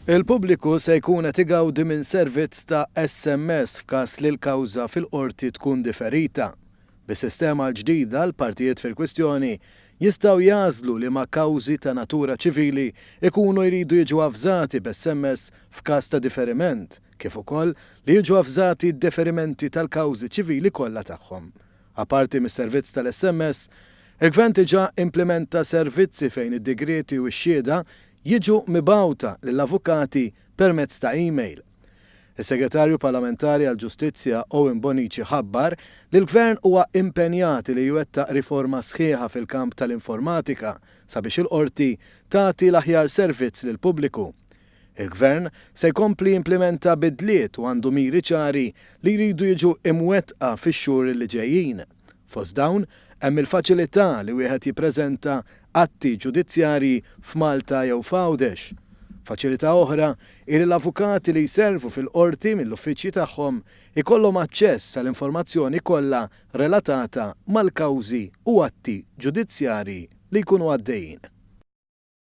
Il-pubbliku se jkun qed igawdi minn servizz ta' SMS f'każ li l-kawża fil-Qorti tkun diferita. Bis-sistema l-ġdida l-partijiet fil-kwistjoni jistgħu jagħżlu liema kawżi ta' natura ċivili jkunu jridu jiġu avżati b'SMS f'każ ta' diferiment, kif ukoll li jiġu avżati d-deferimenti tal-kawżi ċivili kollha tagħhom. Apparti mis-servizz tal-SMS, il-Gvern diġà implimenta servizzi fejn id-digrieti u x-xhieda jiġu mibgħuta lill-avukati permezz ta' email. Is-Segretarju Parlamentari għall-Ġustizzja Owen Bonnici ħabbar li l-Gvern huwa impenjat li jwettaq riforma sħiħa fil-kamp tal-informatika sabiex il-Qorti tagħti l-aħjar servizz lill-pubbliku. Il-Gvern se jkompli jimplimenta bidliet u għandu miri ċari li jridu jiġu imwettqa fix-xhur li ġejjin. Fost dawn hemm il-faċilità li wieħed jippreżenta atti ġudizzjarji f'Malta jew f'Għawdex. Faċilità oħra hi li l-avukati li jservu fil-Qorti mill-uffiċċji tagħhom ikollhom aċċess għal informazzjoni kollha relatata mal-kawżi u atti ġudizzjarji li jkunu għaddejjin.